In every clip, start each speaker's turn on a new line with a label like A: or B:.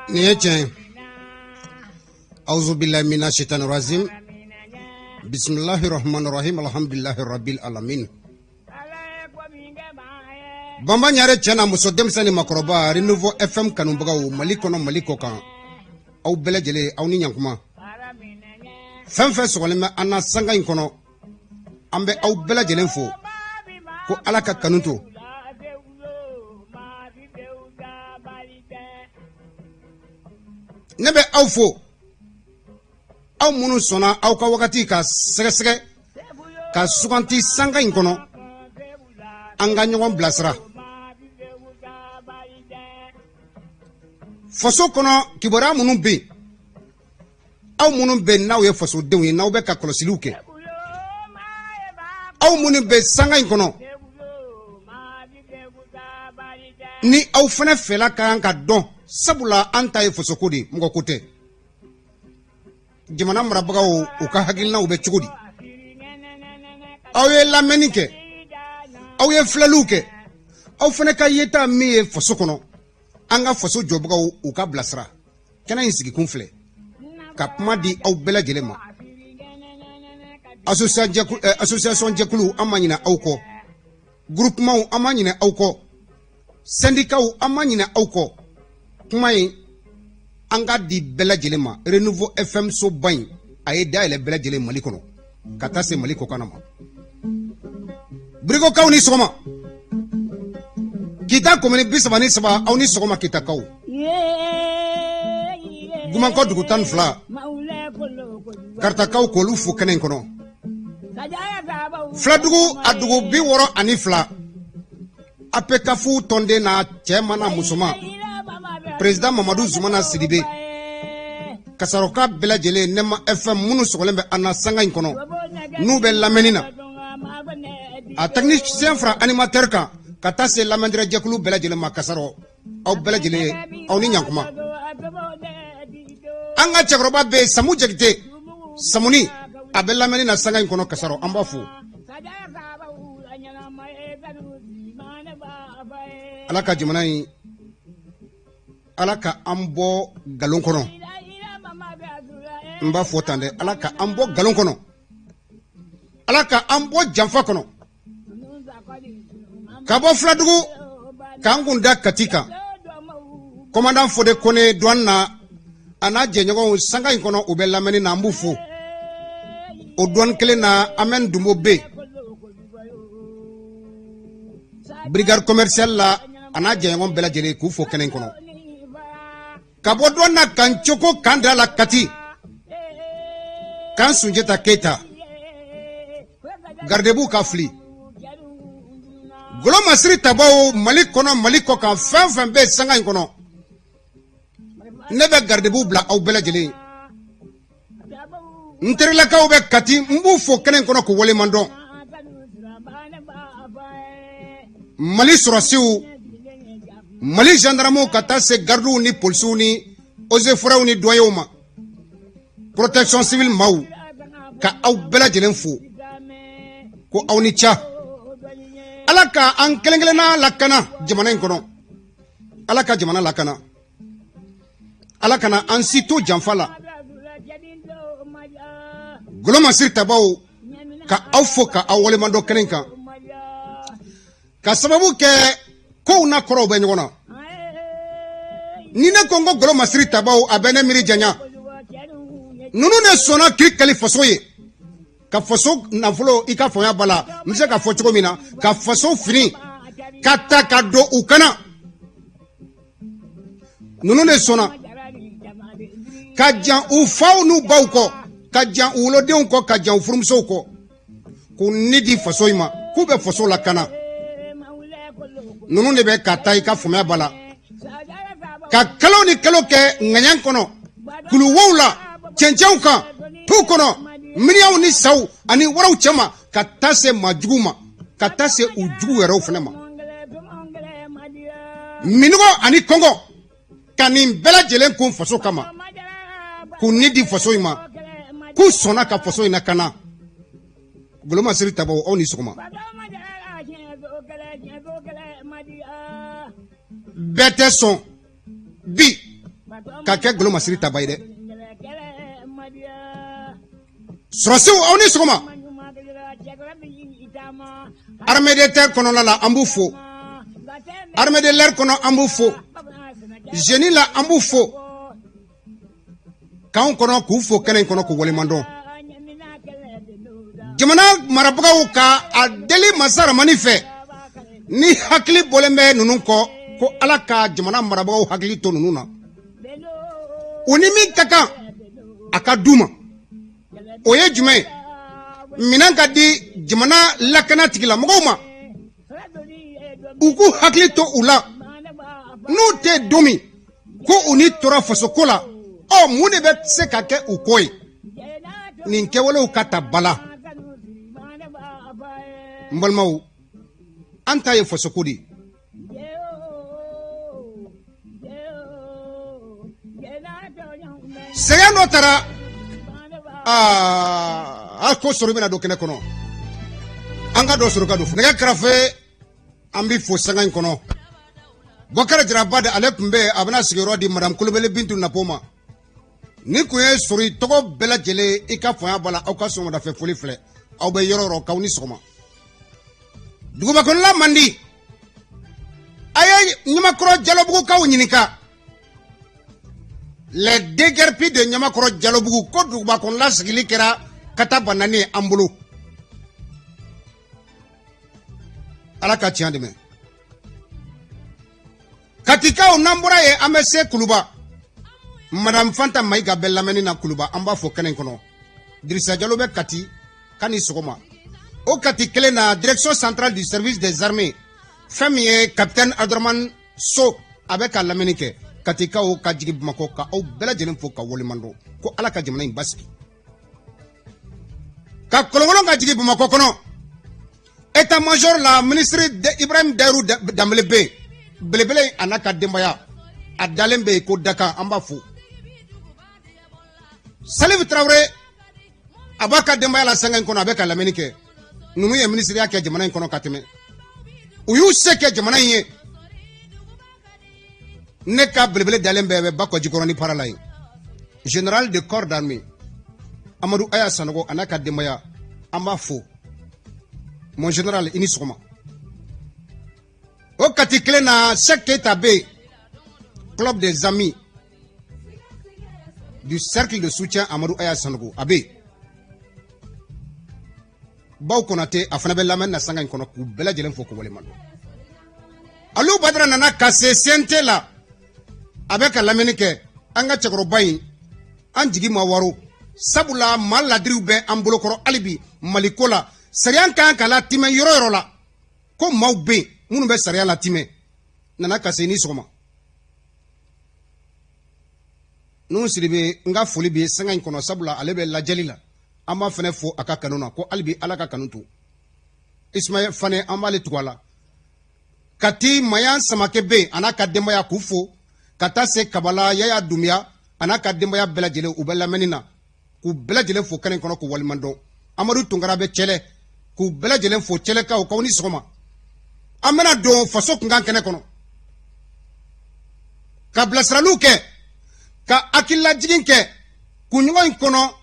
A: Nin ye tiɲɛ ye. Auzubillahi mina shaitani rajim. Bismillahi rahmani rahim. Alhamdulillahi rabbil alamin. Banba ɲare cɛ n'a muso denmisɛn ni makɔrɔba Renouveau FM kanubagaw Mali kɔnɔ Mali kɔ kan aw bɛɛ lajɛlen aw ni ɲankuma fɛn fɛn sɔgɔlen bɛ an na sanga in kɔnɔ an bɛ aw bɛɛ lajɛlen fo ko ala ka kanu to ne bɛ aw fo aw minnu sɔnna aw ka wagati ka sɛgɛsɛgɛ ka suganti sanga in kɔnɔ an ka ɲɔgɔn bilasira faso kɔnɔ kibaruya minnu bɛ yen aw minnu bɛ n'aw ye fasodenw ye n'aw bɛ ka kɔlɔsiliw kɛ aw minnu bɛ sanga in kɔnɔ ni aw fana fɛla ka kan ka dɔn sabula an ta ye fasoko de ye mɔgɔ ko tɛ jamana marabagaw u ka hakilinaw bɛ cogo di aw ye lamɛnni kɛ aw ye filɛliw kɛ aw fana ka yeta min ye faso kɔnɔ an ka faso jɔbagaw u ka bilasira kɛnɛ in sigikun filɛ ka kuma di aw bɛɛ lajɛlen ma association jɛkulu an ma ɲinɛ aw kɔ groupement an ma ɲinɛ aw kɔ syndicats an ma ɲinɛ aw kɔ kuma in an k'a di bɛɛ lajɛlen ma Renouveau FM soba in a ye dayɛlɛ bɛɛ lajɛlen Mali kɔnɔ ka taa se Mali kɔkanna ma Birigokaw ni sɔgɔma Kita komini 33 aw ni sɔgɔma Kitakaw Gumankɔ dugu 12 Karitakaw k'olu fo kɛnɛ in kɔnɔ Filadugu a dugu 62 APCAF tɔnden n'a cɛman n'a musoman président Mamadu Zumana Sidibe Kasarɔka bɛɛ lajɛlen Nɛma FM minnu sɔgɔlen bɛ an na sanga in kɔnɔ n'u bɛ lamɛnni na a technicien fara animateur kan ka taa se lamɛnjɛkulu jɛkulu bɛɛ lajɛlen ma Kasarɔ aw bɛɛ lajɛlen aw ni ɲankuma an ka cɛkɔrɔba bɛ yen Samu Jakite Samuni a bɛ lamɛnni na sanga in kɔnɔ Kasarɔ an b'a fo ala ka jamana in ala ka an bɔ nkalon kɔnɔ n b'a fɔ tan dɛ ala ka an bɔ nkalon kɔnɔ ala ka an bɔ janfa kɔnɔ ka bɔ filadugu k'an kun da kati kan commandant fode kone douane na a n'a jɛɲɔgɔnw sanga in kɔnɔ u bɛ lamɛnni na an b'u fo o douane kelen na amɛn dunbo bɛ yen brigade commerciale la a n'a jɛɲɔgɔn bɛɛ lajɛlen k'u fo kɛnɛ in kɔnɔ ka bɔ douane na kan coko kan da la kati kan sunjata keyita garidebu ka fili golo masiri tabaw mali kɔnɔ mali kɔ kan fɛn fɛn bɛ sanga in kɔnɔ ne bɛ garidebu bila aw bɛɛ lajɛlen n terilakaw bɛ kati n b'u fo kɛnɛ in kɔnɔ k'u waleɲuman dɔn mali sɔrɔsiw mali gendarmew ka taa se garidiw ni polisiw ni eaux et forêts ni douaniers ma protection civile maaw ka aw bɛɛ lajɛlen fo ko aw ni ca ala ka an kelen kelenna lakana jamana in kɔnɔ ala ka jamana lakana ala kana an si to janfa la golomasiri tabaw ka aw fo ka aw waleɲumandɔn kɛnɛ kan ka sababu kɛ kow n'a kɔrɔw bɛ ɲɔgɔn na ni ne ko n ko golomasiri tabaw a bɛ ne miiri janya ninnu de sɔnna k'i kali faso ye ka faso nafolo i ka faamuya b'a la n bɛ se ka fɔ cogo min na ka faso fini ka ta ka don u kan na ninnu de sɔnna ka jan u faw n'u baw kɔ ka jan u wolodenw kɔ ka jan u furumusow kɔ k'u ni di faso in ma k'u bɛ faso lakana ninnu de bɛ ka taa i ka faamuya b'a la ka kalo ni kalo kɛ ŋaɲan kɔnɔ kuluwow la cɛncɛnw kan tu kɔnɔ miniyanw ni saw ani waraw cɛma ka taa se maa jugu ma ka taa se u jugu yɛrɛw fana ma minnɔgɔ ani kɔngɔ ka nin bɛɛ lajɛlen kun faso kama k'u ni di faso in ma k'u sɔnna ka faso in lakana golomasiri tabaw aw ni sɔgɔma bɛɛ tɛ sɔn bi Ka kɛ golomasiri taba ye dɛ. Sɔrɔsiw, aw ni sɔgɔma. Armée de terre kɔnɔna la, an b'u fo. Armée de l'air kɔnɔ, an b'u fo. Génie la, an b'u fo. K'anw kɔnɔ k'u fo kɛnɛ in kɔnɔ, k'u waleɲumandɔn. Jamana marabagaw ka a deli masa Ramani fɛ, ni hakili bɔlen bɛ ninnu kɔ, ko Ala ka jamana marabagaw hakili to ninnu na. U ni min ka kan, a ka d'u ma. O ye jumɛn ye? Minɛn ka di jamana lakana tigilamɔgɔw ma, u k'u hakili to u la. N'u tɛ don min ko u ni tora fasoko la, ɔ mun de bɛ se ka kɛ u kɔ ye? Nin kɛwalew ka ta ba la. N balimaw, an ta ye fasoko de ye. Sɛgɛn dɔ taara aa ko sɔrɔ bɛna don kɛnɛ kɔnɔ. An ka dɔ sɔrɔ ka don nɛgɛ kɛrɛfɛ. An bɛ fo sanga in kɔnɔ. Bɔkari Jaraba de, ale tun bɛ, a bɛna sigiyɔrɔ di Madame Kulubali Bintu Napo ma. Ni kun ye sɔrɔ tɔgɔ bɛɛ lajɛlen, i ka fanga b'a la. Aw ka sɔgɔmadafɛ foli filɛ, aw bɛ yɔrɔ yɔrɔ, k'aw ni sɔgɔma. Duguba kɔnɔla man di. A ye Ɲamakɔrɔ Jalobugukaw ɲininka, les déguerpis de Ɲamakɔrɔ Jalobugu, ko duguba kɔnɔla sigili kɛra kata banani ye an bolo. Ala ka tiɲɛ dɛmɛ. Katikaw, n'an bɔra yen, an bɛ se Kuluba. Madame Fanta Mayiga bɛ lamɛnni na Kuluba, an b'a fɔ kɛnɛ in kɔnɔ. Dirisa Jalo bɛ Kati, ka ni sɔgɔma. O Kati kelen na, direction centrale du service des armées, fɛn min ye capitaine Abdramane So, a bɛ ka lamɛnni kɛ. Katikaw, ka jigin Bamakɔ, ka aw bɛɛ lajɛlen fo ka waleɲuman dɔn, ko Ala ka jamana in basigi. Ka kolonkolon ka jigin Bamakɔ kɔnɔ, état major la, ministre Ibrahim Dayiru Danbele bɛ yen, belebele, a n'a ka denbaya, a dalen bɛ yen ko dakan, an b'a fo. Salif Tarawele, a b'a ka denbaya la sanga in kɔnɔ, a bɛ ka lamɛnni kɛ. Ninnu ye minisiriya kɛ jamana in kɔnɔ ka tɛmɛ, u y'u se kɛ jamana in ye. Ne ka belebele dalen bɛɛ bɛ Bakɔjikɔrɔni para la yen, général de corps d'armée Amadu Aya Sanogo, a n'a ka denbaya, an b'a fo. Mon général, i ni sɔgɔma. O Kati kelen na, Cheikh Keita bɛ yen, club des amis du cercle de soutien Amadu Aya Sanogo, a bɛ yen. Baw Konate, a fana bɛ lamɛn na sanga in kɔnɔ, k'u bɛɛ lajɛlen fo k'u waleɲuman dɔn. Alu Badara nana ka se CNT la, a bɛ ka lamɛnni kɛ. An ka cɛkɔrɔba in, an jigi ma waro, sabula maa ladiriw bɛ an bolokɔrɔ hali bi Maliko la. Sariya kan ka latimɛ yɔrɔ yɔrɔ la, ko maaw bɛ yen minnu bɛ sariya latimɛ. Nana ka se, ni sɔgɔma. Nuhu Sidibe, n ka foli bɛ sanga in kɔnɔ, sabula ale bɛ lajɛli la. An b'a fana fo a ka kanu na, ko hali bi Ala ka kanu to. Ismaël Fane, an b'ale tugu a la. Kati, Mayan Samakɛ bɛ yen, a n'a ka denbaya, k'u fo. Ka taa se Kabala, Yaya Dunbiya, a n'a ka denbaya bɛɛ lajɛlen, u bɛ lamɛnni na, k'u bɛɛ lajɛlen fo kɛnɛ kɔnɔ, k'u waleɲuman dɔn. Amadu Tunkara bɛ Cɛlɛ, k'u bɛɛ lajɛlen fo. Cɛlɛkaw, k'aw ni sɔgɔma. An bɛna don faso kunkan kɛnɛ kɔnɔ ka bilasiraliw kɛ, ka hakililajigin kɛ kunɲɔgɔn in kɔnɔ.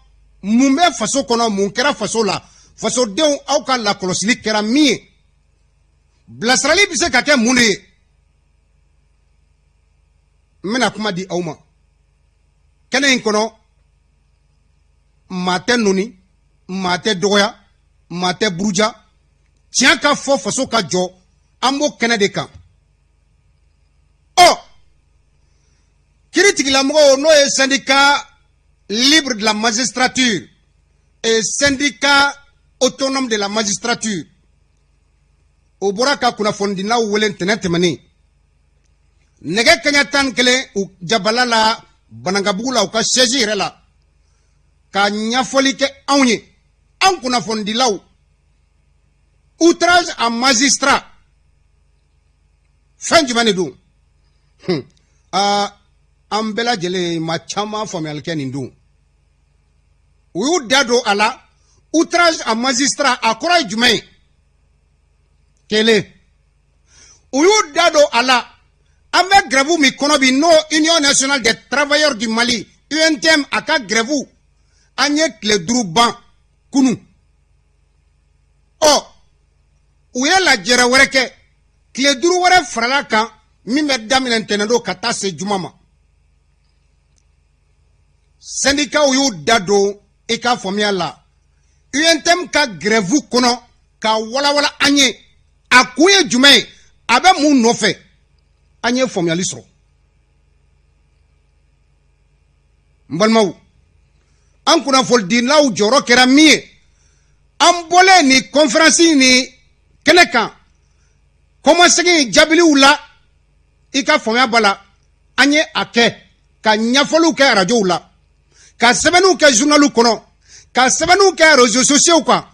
A: Mun bɛ faso kɔnɔ? Mun kɛra faso la? Fasodenw, aw ka lakɔlɔsili kɛra min ye, bilasirali bɛ se ka kɛ mun de ye? N bɛna kuma di aw ma kɛnɛ in kɔnɔ. Maa tɛ noni, maa tɛ dɔgɔya, maa tɛ buruja. Tiɲɛ ka fɔ, faso ka jɔ, an b'o kɛnɛ de kan. Ɔ kiiritigɛlamɔgɔw, n'o ye syndicat libre de la magistrature et syndicat autonome de la magistrature, o bɔra ka kunnafonidilaw wele ntɛnɛn tɛmɛnen nɛgɛ kaɲa 11 u jabala la, Banankabugu la, u ka siège yɛrɛ la, ka ɲɛfɔli kɛ anw ye, an kunnafonidilaw. Outrage à magistrat, fɛn jumɛn de don? Aa, an bɛɛ lajɛlen ma caman faamuyali kɛ nin don. U y'u da don a la. Outrage à magistrat, a kɔrɔ ye jumɛn ye? Kelen, u y'u da don a la. An bɛ grève min kɔnɔ bi, n'o Union nationale des travailleurs du Mali, UNTM, a ka grève, an ye tile 5 ban kunun. Ɔ, u ye lajɛrɛ wɛrɛ kɛ, tile 5 wɛrɛ farala kan, min bɛ daminɛ ntɛnɛn ka taa se juma ma. Syndicats y'u da don, i ka faamuya la, UNTM ka grève kɔnɔ, ka walawala an ye a kun ye jumɛn ye, a bɛ mun nɔfɛ. An ye faamuyali sɔrɔ. N balimaw, an kunnafonidilaw jɔyɔrɔ kɛra min ye, an bɔlen ni conférence ni kɛnɛ kan, kɔmasegin jaabiliw la, i ka faamuya b'a la, an ye a kɛ ka ɲɛfɔliw kɛ arajow la, ka sɛbɛnniw kɛ journaliw kɔnɔ, ka sɛbɛnniw kɛ réseaux sociaux kan.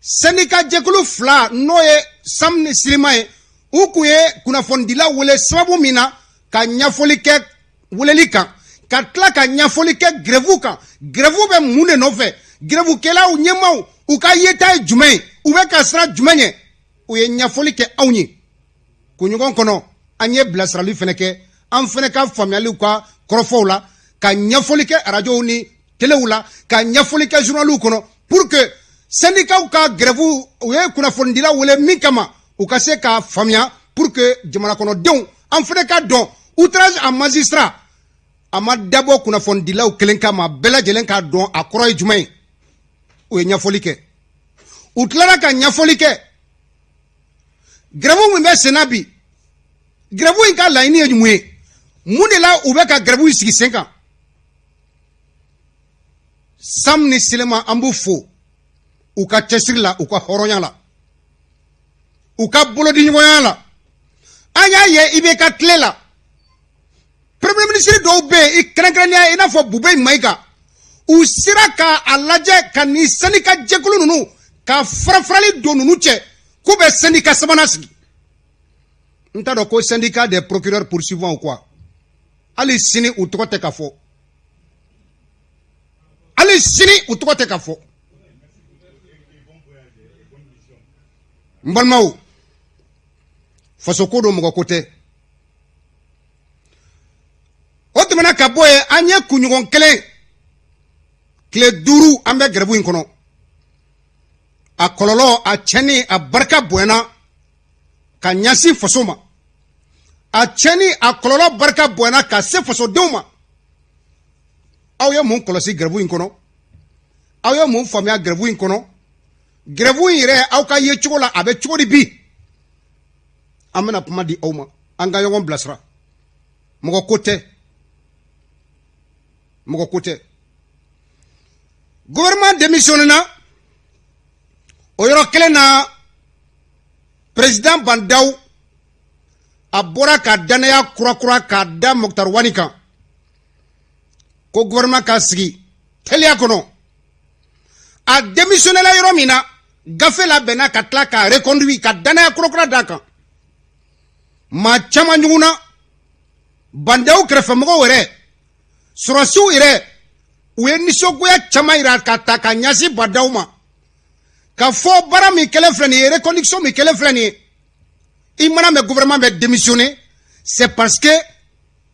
A: Syndicat jɛkulu fila, n'o ye SAM ni SYLIMA ye, u kun ye kunnafonidilaw wele sababu min na, ka ɲɛfɔli kɛ weleli kan, ka tila ka ɲɛfɔli kɛ grève kan, grève bɛ mun de nɔfɛ, grèvekɛlaw ɲɛmaaw, u ka yeta ye jumɛn ye, u bɛ ka sira jumɛn ɲɛ, u ye ɲɛfɔli kɛ anw ye. Kunɲɔgɔn kɔnɔ, an ye bilasirali fɛnɛ kɛ, an fɛnɛ ka faamuyaliw ka kɔrɔfɔw la, ka ɲɛfɔli kɛ arajow ni telew la, ka ɲɛfɔli kɛ journaliw kɔnɔ, pour que syndicats ka grève, u ye kunnafonidilaw wele min kama, u ka se k'a faamuya, pour que jamana kɔnɔdenw, an fɛnɛ ka dɔn. Outrage à magistrat, a ma dabɔ kunnafonidilaw kelen kama, bɛɛ lajɛlen k'a dɔn a kɔrɔ ye jumɛn ye. U ye ɲɛfɔli kɛ, u tilara ka ɲɛfɔli kɛ grève min bɛ senna bi, grève in ka laɲini ye mun ye, mun de la u bɛ ka grève sigi sen kan. SAM ni SYLIMA, an b'u fo u ka cɛsiri la, u ka hɔrɔnya la, u ka bolodiɲɔgɔnya la. An y'a ye i bɛ ka tile la, premier ministre dɔw bɛ yen, i kɛrɛnkɛrɛnnenya i n'a fɔ Boubèye Maïga, u sera ka a lajɛ ka nin syndicat jɛkulu ninnu ka fara-farali don ninnu cɛ, k'u bɛ syndicat sabanan sigi. N t'a dɔn ko syndicat des procureurs poursuivants ou quoi. Hali sini u tɔgɔ tɛ ka fɔ, hali sini u tɔgɔ tɛ ka fɔ. N balimaw, fasoko don, mɔgɔ ko tɛ. O tɛmɛna ka bɔ yen, an ye kunɲɔgɔn kelen, tile 5, an bɛ grève in kɔnɔ. A kɔlɔlɔ, a cɛnni, a barika bonyana ka ɲɛsin faso ma. A cɛnni, a kɔlɔlɔ barika bonyana ka se fasodenw ma. Aw ye mun kɔlɔsi grève in kɔnɔ? Aw ye mun faamuya grève in kɔnɔ? Grève in yɛrɛ, aw ka ye cogo la, a bɛ cogo di bi? An bɛna kuma di aw ma, an ka ɲɔgɔn bilasira. Mɔgɔ ko tɛ, mɔgɔ ko tɛ. Gouvernement démissionné na o yɔrɔ kelen na. Président Bah N'Daw, a bɔra ka danaya kurakura k'a da Moctar Ouane kan, ko gouvernement ka sigi teliya kɔnɔ. A démissionné la yɔrɔ min na, gafe labɛnna ka tila k'a reconduit, ka danaya kurakura d'a kan. Maa caman ɲugunna, Bah N'Daw kɛrɛfɛmɔgɔw yɛrɛ, sɔrɔsiw yɛrɛ, u ye nisɔngoya caman yira ka ta ka ɲɛsin Bah N'Daw ma, ka fɔ baara min kɛlen filɛ nin ye, reconduction min kɛlen filɛ nin ye. I mana mɛn gouvernement bɛ démissionner, c'est parce que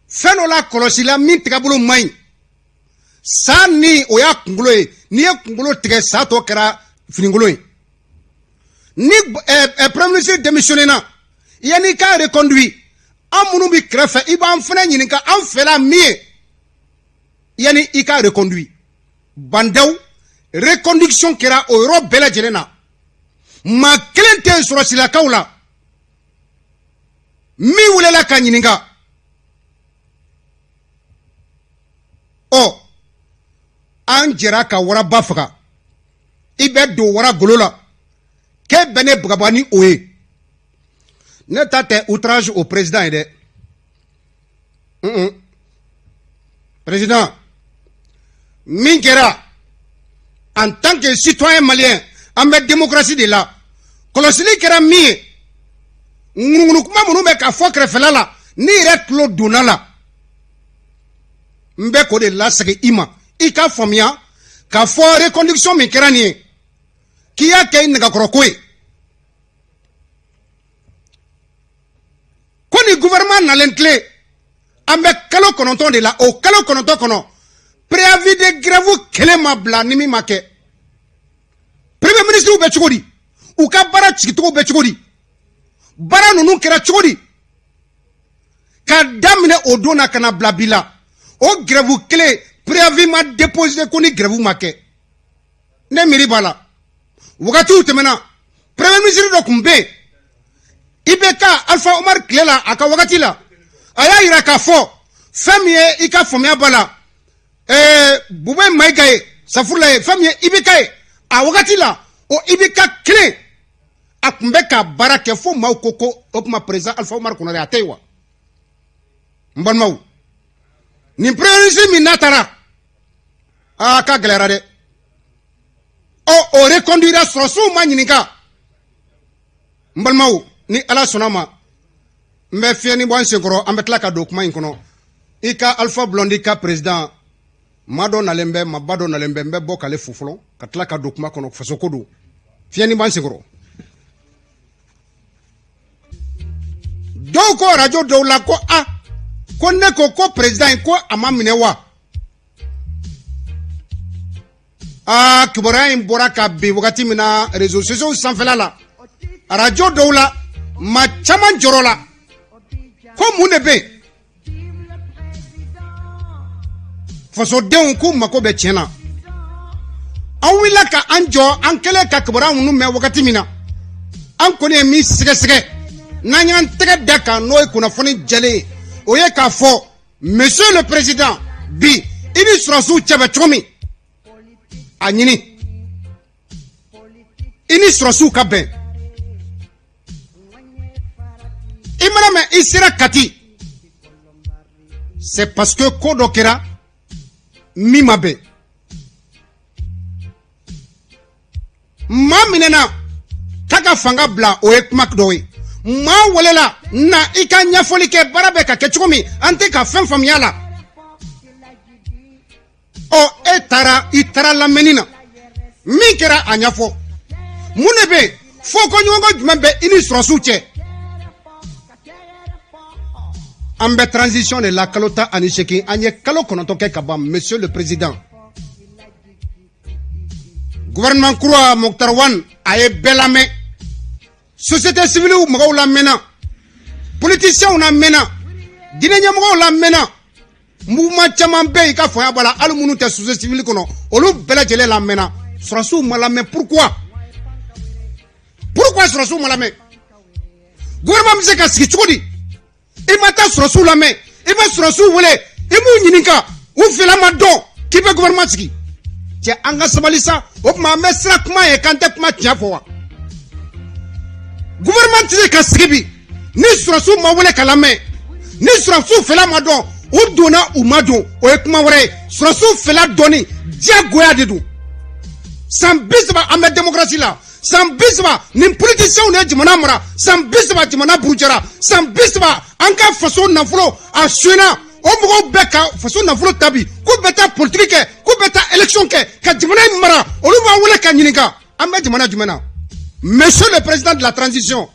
A: fɛn dɔ la kɔlɔsi la min tagabolo man ɲi. Sa ni o y'a kunkolo ye, n'i ye kunkolo tigɛ, sa tɔ kɛra finikolon ye. Ni premier ministre démissionné na, yanni k'a reconduit, an minnu bɛ kɛrɛfɛ, i b'an fana ɲininka an fɛla min ye yanni i k'a reconduit. Bah N'Daw reconduction kɛra o yɔrɔ bɛɛ lajɛlen na. Maa kelen tɛ yen sɔrɔsilakaw la min welela ka ɲininka. Ɔ, an jɛra ka waraba faga. I bɛ don wara golo la k'e bɛ ne bagaba ni o ye. Ne ta tɛ outrage au président ye dɛ. Président, min kɛra, en tant que citoyen malien, an bɛ démocratie de la. Kɔlɔsili kɛra min ye, ŋunuŋunu kuma minnu bɛ ka fɔ kɛrɛfɛla la, n'i yɛrɛ tulo donna la, n bɛ k'o de lasegin i ma, i ka faamuya k'a fɔ reconduction min kɛra nin ye, k'i y'a kɛ i nɛgɛkɔrɔko ye, ko nin gouvernement nalen tile, an bɛ kalo 9 de la. O kalo 9 kɔnɔ, préavis de grève kelen ma bila ni min ma kɛ. Premier ministre bɛ cogo di? U ka baara sigicogo bɛ cogo di? Baara ninnu kɛra cogo di? Ka daminɛ o don na ka na bila bi la, o grève kelen préavis ma déposé ko ni grève ma kɛ. Ne miiri b'a la, wagatiw tɛmɛna, premier ministre dɔ tun bɛ yen, IBK, Alpha Omar tile la, a ka wagati la, a y'a yira k'a fɔ fɛn min ye, i ka faamuya b'a la, Bube Mayiga ye, safurula ye, fɛn min ye IBK ye a wagati la, o IBK kelen a tun bɛ ka baara kɛ fo maaw ko ko o tuma président Alpha Omar Konare a tɛ yen wa? N balimaw, nin premier ministre min n'a taara, aa, k'a gɛlɛyara dɛ. Ɔ, o reconduira, sɔrɔsiw ma ɲininka. N balimaw, ni Ala sɔnna ma, n bɛ fiɲɛni bɔ an senkɔrɔ, an bɛ tila ka don kuma in kɔnɔ. I ka Alpha Blondy ka président, maa dɔ nalen bɛ, maaba dɔ nalen bɛ. N bɛ bɔ k'ale fo fɔlɔ ka tila ka don kuma kɔnɔ. Fasoko don, fiɲɛni b'an senkɔrɔ. Dɔw ko arajo dɔw la ko a ko ne ko ko président in ko a ma minɛ wa? Aa, kibaruya in bɔra ka bin wagati min na réseaux sociaux sanfɛla la, arajo dɔw la, maa caman jɔrɔ la ko mun de bɛ yen. Fasodenw k'u mako bɛ tiɲɛ na. An wulila ka an jɔ, an kɛlen ka kibaruya ninnu mɛn wagati min na, an kɔni ye min sɛgɛsɛgɛ n'an y'an tɛgɛ da kan, n'o ye kunnafoni jɛlen ye, o ye k'a fɔ monsieur le président, bi i ni sɔrɔsiw cɛ bɛ cogo min, a ɲini i ni sɔrɔsiw ka bɛn. I mana mɛn i sera Kati, c'est parce que ko dɔ kɛra min ma bɛn. Maa minɛna k'a ka fanga bila, o ye kuma dɔ ye. Maa welela na i ka ɲɛfɔli kɛ, baara bɛ ka kɛ cogo min, an tɛ ka fɛn faamuya la. Ɔ, e taara, i taara lamɛnni na, min kɛra a ɲɛfɔ. Mun de bɛ yen? Fɔkɔɲɔgɔnkɔ jumɛn bɛ i ni sɔrɔsiw cɛ? An bɛ transition de la kalo 18, an ye kalo 9 kɛ ka ban. Monsieur le président, gouvernement kura Moctar Ouane, a ye bɛɛ lamɛn, société civile mɔgɔw lamɛnna, politiciens lamɛnna, diinɛ ɲɛmɔgɔw lamɛnna, mouvement caman bɛ yen, i ka faamuya b'a la, hali minnu tɛ société civile kɔnɔ, olu bɛɛ lajɛlen lamɛnna. Sɔrɔsiw ma lamɛn. Pourquoi? Pourquoi sɔrɔsiw ma lamɛn? Gouvernement bɛ se ka sigi cogo di? I ma taa sɔrɔsiw lamɛn, i ma sɔrɔsiw wele, i m'u ɲininka, u fɛla ma dɔn, k'i bɛ gouvernement sigi. Cɛ, an ka sabali sa. O tuma an bɛ siran kuma ye k'an tɛ kuma tiɲɛ fɔ wa? Gouvernement tɛ se ka sigi bi ni sɔrɔsiw ma wele ka lamɛn, ni sɔrɔsiw fɛla ma dɔn. U donna, u ma don, o ye kuma wɛrɛ ye. Sɔrɔsiw fɛla dɔnni diyagoya de don. San 30 an bɛ démocratie la, san 30 nin politiciens de ye jamana mara, san 30 jamana burujara, san 30 an ka faso nafolo a sonyɛna. O mɔgɔw bɛɛ ka faso nafolo ta bi k'u bɛ taa politiki kɛ, k'u bɛ taa élection kɛ ka jamana in mara, olu b'a wele ka ɲininka. An bɛ jamana jumɛn na? Monsieur le président de la transition,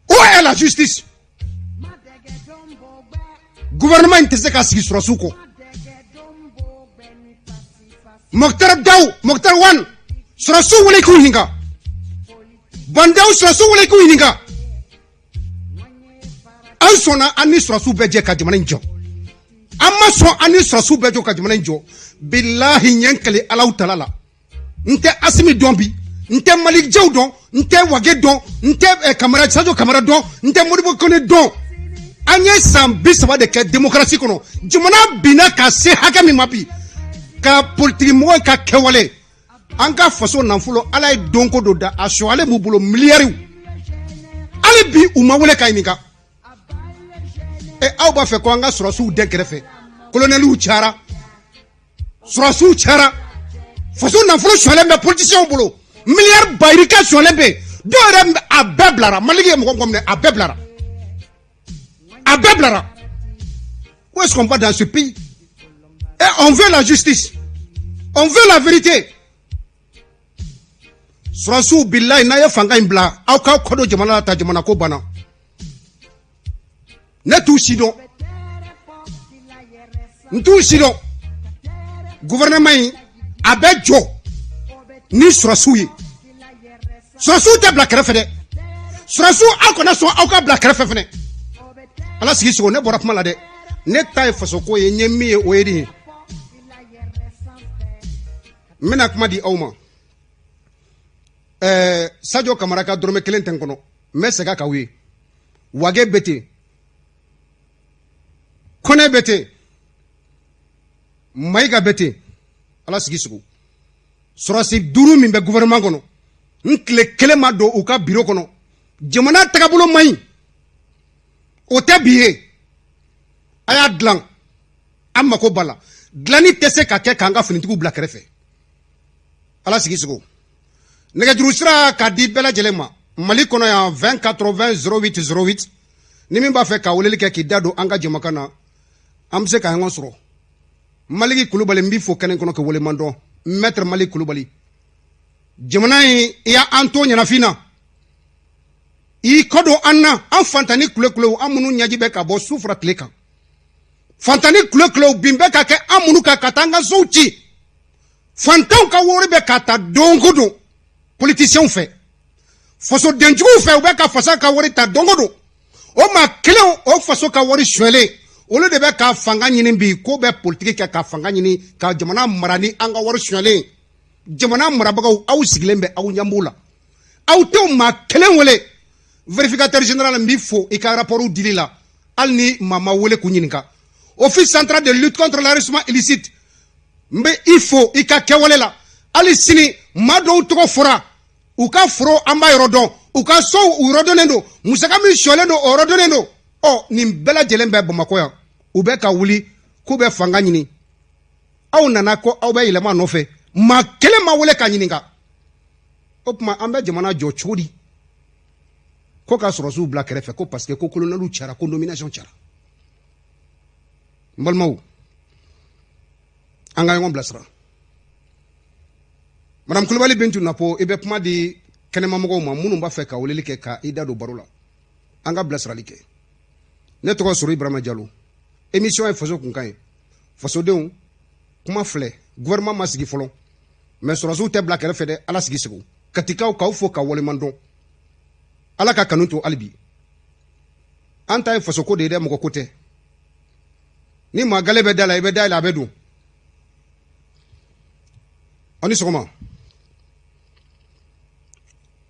A: où est la justice? Gouvernement in tɛ se ka sigi sɔrɔsiw kɔ. Moctar Daw, Moctar Ouane, sɔrɔsiw wele k'u ɲininka. Bah N'Daw, sɔrɔsiw wele k'u ɲininka. An sɔnna an ni sɔrɔsiw bɛɛ jɛ ka jamana in jɔ, an ma sɔn an ni sɔrɔsiw bɛɛ jɔ ka jamana in jɔ. Bilahi, ɲɛ n kali Alahu tala la, n tɛ Asimi dɔn bi, n tɛ Malick Diaw dɔn, n tɛ Wage dɔn, n tɛ Kamara, Sadio Kamara dɔn, n tɛ Modibo Kone dɔn. An ye san 30 de kɛ démocratie kɔnɔ, jamana binna ka se hakɛ min ma bi, ka politiki mɔgɔw ka kɛwale, an ka faso nafolo, Ala ye donko dɔ da a sɔgɔlen b'u bolo, miliyariw, hali bi u ma wele ka ɲininka. E, aw b'a fɛ ko an ka sɔrɔsiw dɛn kɛrɛfɛ? Kolonɛliw cayara, sɔrɔsiw cayara, faso nafolo sɔgɔlen bɛ politiciens bolo, miliyari bayirika sɔgɔlen bɛ yen. Dɔw yɛrɛ a bɛɛ bilara. Maliki ye mɔgɔ mɔgɔ minɛ, a bɛɛ bilara, a bɛɛ bilara. Où est-ce qu'on va dans ce pays? Et on veut la justice, on veut la vérité. Sɔrɔsiw, bilayi, n'a ye fanga in bila, aw k'aw kɔ don jamana la ta, jamana ko banna. Ne t'u si dɔn, n t'u si dɔn. Gouvernement in a bɛ jɔ ni sɔrɔsiw ye. Sɔrɔsiw tɛ bila kɛrɛfɛ dɛ. Sɔrɔsiw, aw kana sɔn aw ka bila kɛrɛfɛ fɛnɛ. Ala sigi sogo, ne bɔra kuma la dɛ. Ne ta ye fasoko ye. N ye min ye, o ye nin ye. N bɛna kuma di aw ma. Sadio Kamara ka dɔrɔmɛ kelen tɛ n kɔnɔ. N bɛ segin a k'aw ye. Wage bɛ ten, Kɔnɛ bɛ ten, Mayiga bɛ ten. Ala sigi sugu, sɔrɔsi duuru min bɛ gouvernement kɔnɔ, n tile kelen ma don u ka biro kɔnɔ. Jamana tagabolo man ɲi, o tɛ bi ye. A y'a dilan, an mako b'a la. Dilanni tɛ se ka kɛ k'an ka finitigiw bila kɛrɛfɛ. Ala sigi sugu, nɛgɛjuru sira k'a di bɛɛ lajɛlen ma Mali kɔnɔ yan, 20 80 08 08. Ni min b'a fɛ ka weleli kɛ k'i da don an ka jamakan na, an bɛ se ka ɲɔgɔn sɔrɔ. Maliki Kulubali, n b'i fo kɛnɛ kɔnɔ ka waleman dɔn. Maître Mali Kulubali, jamana in, i y'an to ɲɛnafin na, i kɔ don an na. An fantani kulekulew, an minnu ɲɛji bɛ ka bɔ su fara tile kan, fantani kulekulew, bin bɛ ka kɛ an minnu kan ka taa an ka sow ci. Fantanw ka wari bɛ ka ta don o don politiciens fɛ, fasodenjuguw fɛ. U bɛ ka fasa ka wari ta don o don. O maa kelen, o faso ka wari sonyɛlen, olu de bɛ ka fanga ɲini bi, ko bɛ politiki kɛ ka fanga ɲini ka jamana mara ni an ka wari sonyɛlen. Jamana marabagaw, aw sigilen bɛ, aw ɲɛ b'o la, aw tɛ maa kelen wele. Vérificateur général, n b'i fo i ka rapport dili la, hali ni maa ma wele k'u ɲininka. Office central de lutte contre l'enrichissement illicite, n bɛ i fo i ka kɛwale la. Hali sini, maa dɔw tɔgɔ fɔra, u ka foro, an b'a yɔrɔ dɔn, u ka sow, u yɔrɔ dɔnnen don, musaka min sɔlen don, o yɔrɔ dɔnnen don. Ɔ nin bɛɛ lajɛlen bɛ Bamakɔ yan. U bɛ ka wuli k'u bɛ fanga ɲini. Aw nana ko aw bɛ yɛlɛma nɔfɛ, maa kelen ma wele ka ɲininka. O tuma, an bɛ jamana jɔ cogo di ko ka sɔrɔsiw bila kɛrɛfɛ, ko parce que ko colonelw cayara, ko nomination cayara? N balimaw, an ka ɲɔgɔn bilasira. Madame Kulubali Bintu Napo, i bɛ kuma di kɛnɛmamɔgɔw ma minnu b'a fɛ ka weleli kɛ ka i da don baro la. An ka bilasirali kɛ. Ne tɔgɔ Soro Ibrahima Jalo. Émission ye Faso Kunkan ye. Fasodenw, kuma filɛ. Gouvernement ma sigi fɔlɔ, mais sɔrɔsiw tɛ bila kɛrɛfɛ dɛ. Ala sigi segu, Katikaw, k'aw fo ka waleman dɔn. Ala ka kanu to hali bi. An ta ye fasoko de ye dɛ, mɔgɔ ko tɛ. Ni maa gale bɛ da la, i bɛ da yɛlɛ, a bɛ don. Aw ni sɔgɔma,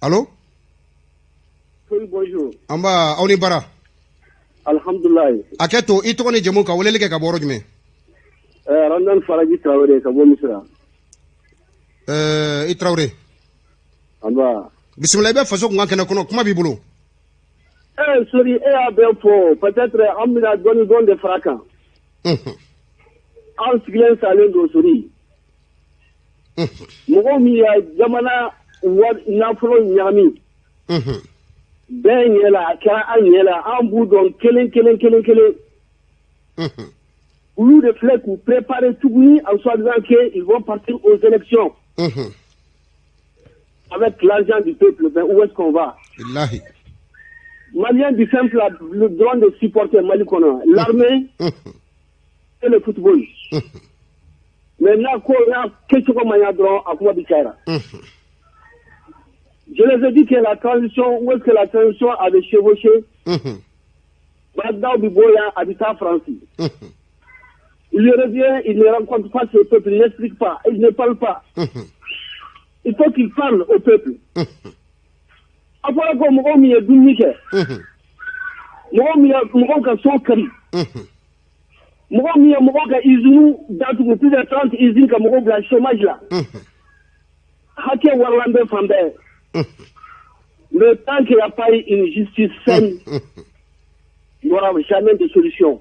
A: allo.
B: Oui, bonjour.
A: An b'a, aw ni bara.
B: Alhamdulilayi.
A: A kɛ to, i tɔgɔ ni jamu, ka weleli kɛ ka bɔ yɔrɔ jumɛn?
B: Ramdan Faraji Traoré ka bɔ Misira.
A: I Traoré.
B: An b'a.
A: Bisimila, i bɛ Faso Kunkan kɛnɛ kɔnɔ, kuma b'i bolo.
B: Sori, e y'a bɛɛ fɔ, peut-être an bɛna dɔɔni dɔɔni de fara kan. An sigilen salen don, Sori. Mɔgɔw min ya jamana wari nafolo ɲagami. Bɛɛ ɲɛ la, a kɛra an ɲɛ la, an b'u dɔn kelen kelen kelen kelen. Olu de filɛ k'u préparer tuguni en soi-disant qu'ils vont partir aux élections avec l'argent du peuple. Mais où est-ce qu'on va?
A: Bilahi.
B: Malien du simple a le droit de supporter Mali kɔnɔ, l'armée et le football. Mais n'a ko n'a kɛcogo ma ɲa dɔrɔn, a kuma bi cayara. Je les ai dit que la transition, où est-ce que la transition avait chevauché? Bagdad bi bɔ yan, a bɛ taa Faransi. Il revient, il ne rencontre pas ce peuple, il n'explique pas, il ne parle pas. Il faut qu'il parle au peuple. A fɔra ko mɔgɔw min ye dumuni kɛ, mɔgɔw min ye mɔgɔw ka so kari, mɔgɔw min ye mɔgɔw ka usine datugu, plus de 30 usines, ka mɔgɔw bila chômage la. Hakɛ waralan bɛ fan bɛɛ. Mais tant qu'il n'y a pas eu une justice saine, il n'y aura jamais de solution.